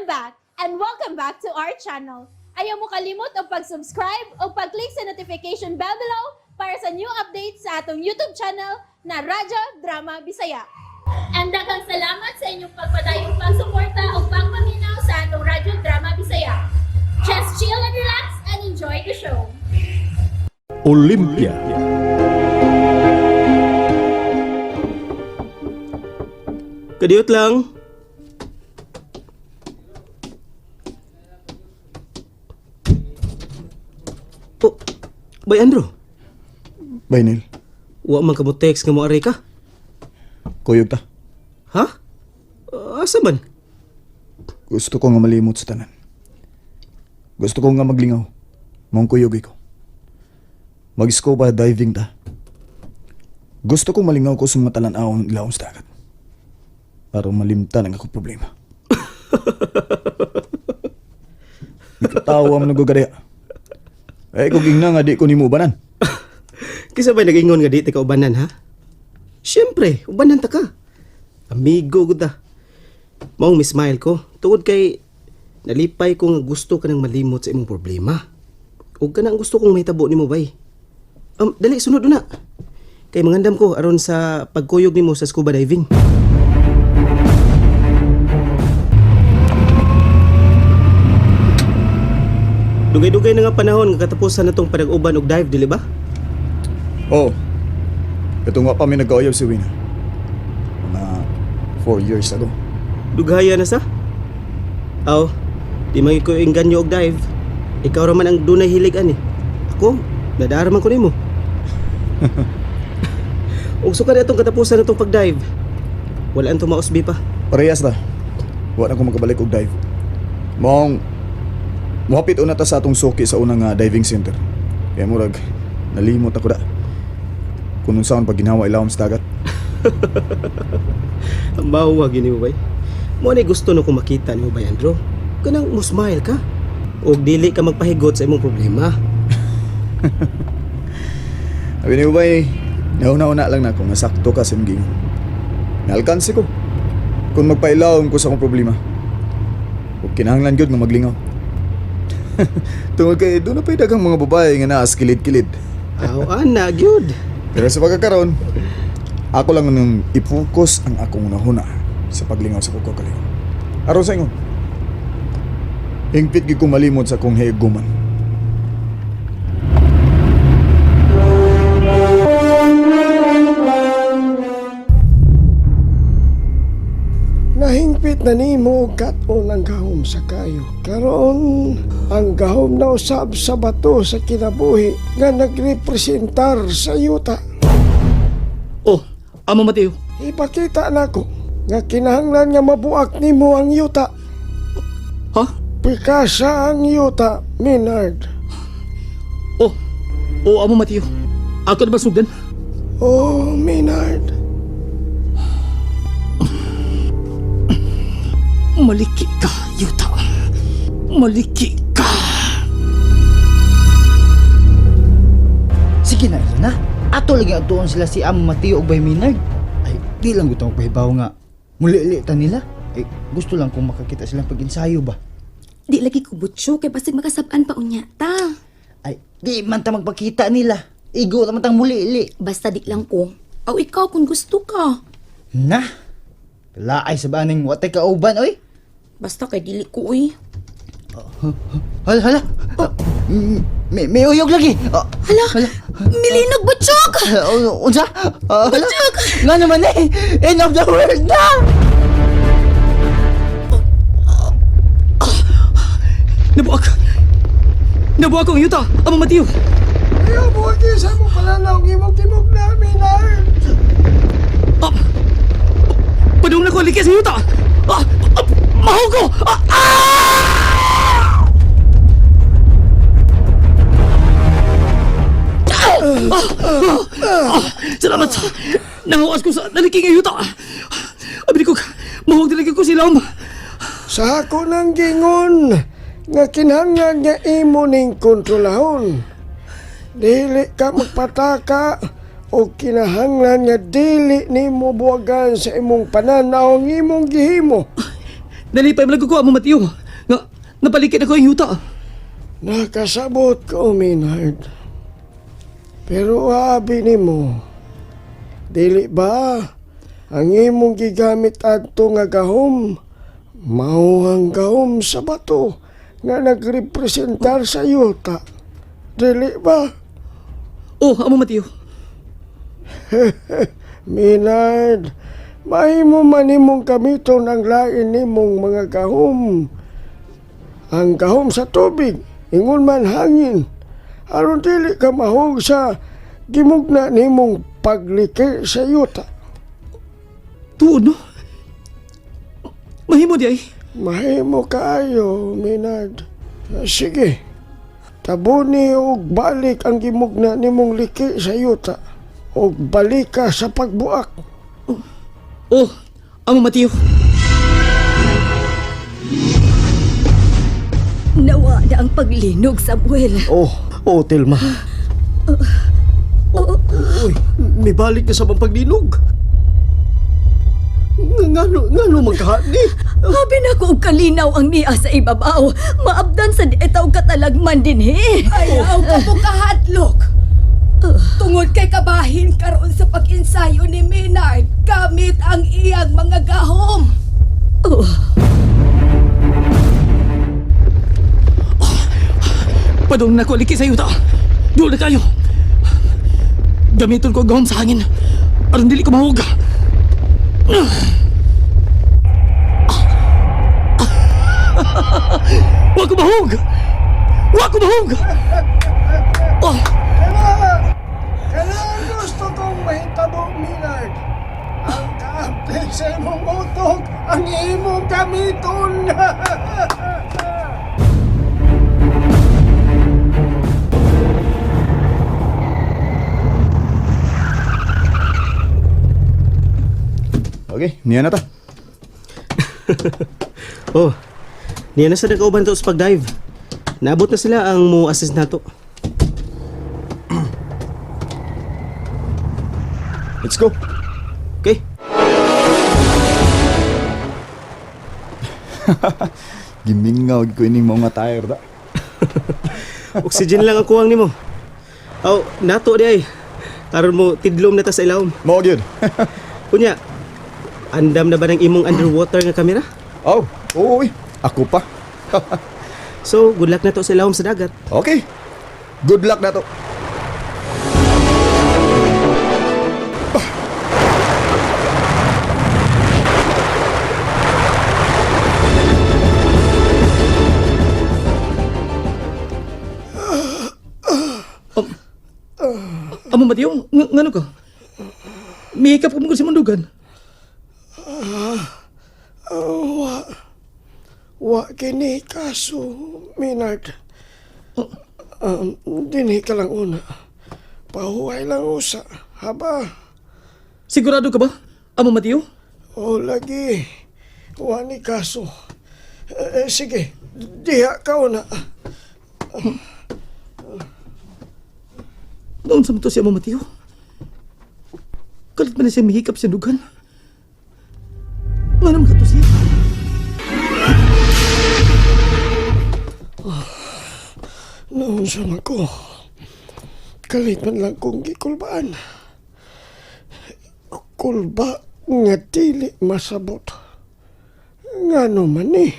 I'm back and welcome back to our channel. Ayaw mo kalimot og pag-subscribe o pag-click sa notification bell below para sa new updates sa atong YouTube channel na Radyo Drama Bisaya. And daghang salamat sa inyong pagpadayong pagsuporta o pagpaminaw sa atong Radyo Drama Bisaya. Just chill and relax and enjoy the show. Olympia. Kadiyot lang. Oh, bay Andrew, Bay, Neil. wa man ka mo text nga mo aray ka. Kuyog ta. Ha? Asa man? Gusto ko nga malimot sa tanan. Gusto ko nga maglingaw. Mong kuyog ko. Mag-scuba diving ta. Gusto ko malingaw ko sa mga talan-awon ilawom sa dagat. Para malimtan ang akong problema. Ikatawa mo nagugadaya. Eh, kung ingna nga di ko nimo ubanan. Kisa ba nag-ingon nga di ta ka ubanan ha? Siyempre, ubanan ta ka. Amigo gud ta. Maong mismile ko tungod kay nalipay ko nga gusto ka nang malimot sa imong problema. Ug kana ang gusto kong mahitabo nimo bay. Dali sunod na. Kay mangandam ko aron sa pagkuyog nimo sa scuba diving. Dugay-dugay na nga panahon nga katapusan na tong panag-uban og dive, dili ba? Oo. Ito nga pa may nagkauyab si Wina. Mga 4 years ago. Dughaya na sa? Aw, di man ko inganyo og dive. Ikaw ra man ang dunay hilig ani. Ako, nadara man ko nimo. Ug sukad atong katapusan natong pag-dive. Wala ang tumausbi pa. Parehas ta. Wa na ko makabalik og dive. Maong muhapit una ta sa atong suki sa unang diving center. Kaya murag nalimot ako da. Kung unsaon pag ginawa ilawom sa dagat. Ang bawa gini mo bay. Mo ni gusto no kung makita nimo bay Andrew. Kanang mo smile ka. Og dili ka magpahigot sa imong problema. Abi niyo bay, nauna-una lang na ako nga sakto ka sa imong giingon. Naalkansi ko. Kung magpailawom ko sa akong problema. Ug kinahanglan gyud nga maglingaw. Tungod kay doon na pa'y daghang mga babae nga naa sa kilid-kilid. Aw, ana gyud. Pero sa pagkakaroon, ako lang nang i-focus ang akong unahuna sa paglingaw sa kong kagalingon. Aron sa ingon, hingpit gid ko malimot sa akong higuman. Nahingpit na nimo og kat-on ang gahom sa kayo. Karon, ang gahom na usab sa bato sa kinabuhi nga nagrepresentar sa yuta. Oh, Amo Mateo. Ipakita nako nga kinahanglan nga mabuak nimo ang yuta. Ha? Pikasa ang yuta, Minard. Oh, oh, Amo Mateo. Ako na ba sugdan? Oh, Minard. Maliki ka, yuta. Maliki ka. Sige na, Ilona. Ato lagi atuon sila si Amo Mateo ug Bay Minard. Ay, di lang gusto magpahibaw nga. Muli ta nila. Ay, gusto lang kung makakita silang pag-ensayo ba. Di lagi ko butyo kay basig makasab-an pa unya ta. Ay, di man ta magpakita nila. Igo ta man tang muli-li. Basta di lang ko. Aw ikaw kung gusto ka. Na. Laay sa baning watay kauban oy. Basta kay dili ko uy. Hala, hala. Oh. May uyog lagi. Oh. Hala, milinog butsyok! Unsa? Hala. Nga naman eh. End of the world na. Nabuak. Nabuak ang yuta, Amo Mateo. Ayaw mo sa mo pala ang imong timog na, Minard. Ah, padung na ko likis ang yuta. Ah, ah, mahaw ko. Ah, ah! Ah, ah, ah, salamat. Nahuas ko sa naliking ang yuta. Abi ko, mahuwag talaga ko sila. Sa ako nang gingon nga kinahanglan nga imo ning kontrolahon. Dili ka magpataka o kinahanglan nga dili nimo buwagan sa imong pananaw ang imong gihimo. Nalipay man ko, Amo Mateo. Nga, napalikid ako ang yuta. Nakasabot ko, Maynard. Pero abi nimo, dili ba ang imong gigamit adto nga gahom mao ang gahom sa bato nga nagrepresentar sa yuta? Dili ba? Oh, Amo Mateo. Maynard, mahimo man nimong gamiton ang lain nimong mga gahom. Ang gahom sa tubig, ingon man hangin, aron dili ka mahog sa gimugna nimong pagliki sa yuta. Tuod, no? Mahimo di ay. Mahimo kaayo, Maynard. Sige, tabuni og balik ang gimugna nimong liki sa yuta og balik ka sa pagbuak. Oh, Amo Mateo. Nawa na ang paglinog, Samuel. Oh, oh, Telma. Oh, uy, mibalik na sa bang paglinog. Ngano magkahani? Habi na ko og kalinaw ang niya sa ibabaw. Maabdan sa dieta og katalagman dinhi. Ayaw ka mo kahadlok. Tungod kay kabahin karon sa pag-ensayo ni Maynard gamit ang iyang mga gahom. Oh, Padong na ko liki sa yuta. Doon na kayo. Gamiton ko ang gahom sa hangin. Aron dili ko mahug. Wa ko mahug. Wa ko mahug. Oh, Kana ang gusto kong mahitabo, Maynard. Ang kaapik sa imong utok, ang imong gamiton. Okay, niya na ta. Oh, niya na sa nagkauban to sa pag-dive. Naabot na sila ang mo assist nato. Let's go. Okay? Gimingaw ko ining mga tire da. Oxygen lang ang kuwang nimo. Aw, nato di ay. Karon mo tidlom na ta sa ilawom. Mao gyud. Unya, andam na ba ng imong underwater nga kamera? Oh, uy, ako pa. So, good luck na to sa ilawom sa dagat. Okay. Good luck na to. Amo Mateo, ngano ka? Mihikap ko mo sa mundugan. Wa, wa kini kaso, Maynard. Dinhi ka lang una. Pahuway lang usa. Haba, Sigurado ka ba? Amo Mateo? o lagi. Wa ni kaso. Eh, sige, diha ka una. Noon sa to si Amo Mateo. Kalit man na siya mihikap sa dugan. Nga naman ka to siya? Noon sa man ko. Kalit man lang kong gikulbaan. Kulba nga dili masabot. Nga man eh.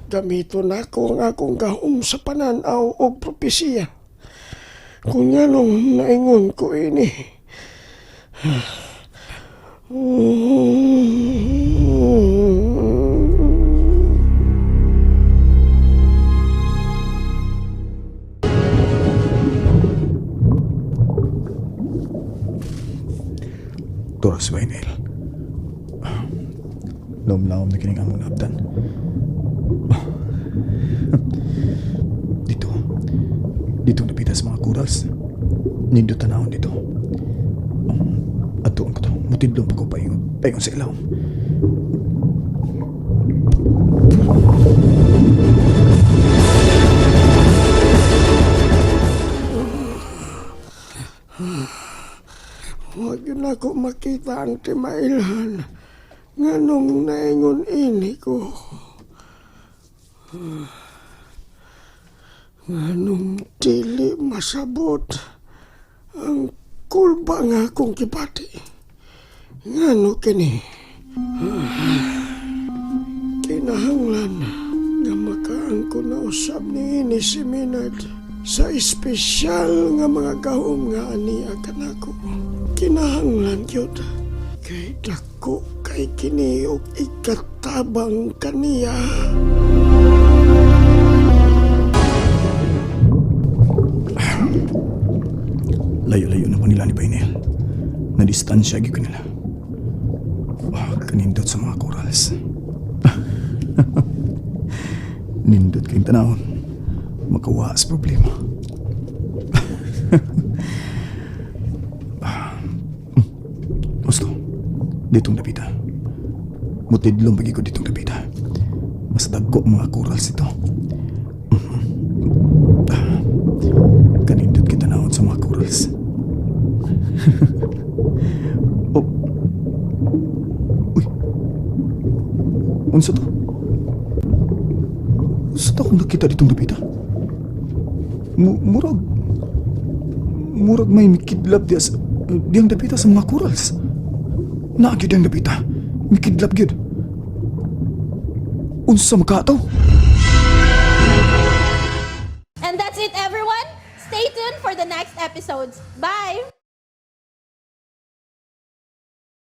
Gamito na ako ang akong gahom sa pananaw o propesiya. Kung nganong naingon ko ini. Turas ba Neil? Lom-lom na kining among naabdan. Dito. Dito napita sa mga corals. Nindot tanawon dito. Atuon ko to. Mutidlong pa ko paingon. Paingon sa ilawom. Huwag yun ako makita ang timailhan. Nganong naingon ini ko? Nganong dili masabot ang kulba nga akong gibati? Ngano kini? Kinahanglan nga makaangko na usab niini si Maynard sa espesyal nga mga gahom nga ania kanako. Kinahanglan gyud kay dako kay kini og ikatabang kaniya. Layo-layo na ko nila ni Bainel. Na-distansya gyud ko nila. Oh, kanindot sa mga corals. Nindot kayong tanawon. Makawa sa problema. Gusto, ditong dapita. Mutidlong pagi ko ditong dapita. Mas dagko ang mga corals ito. Kanindot kita naon sa mga corals. Oh. Uy. Unsa to? Unsa to akong nakita ditong dapita? Murag may mikidlap diya sa diyang dapita sa mga corals. Naa gyud diyang dapita. Mikidlap gyud. Unsa makato? And that's it, everyone. Stay tuned for the next episodes. Bye!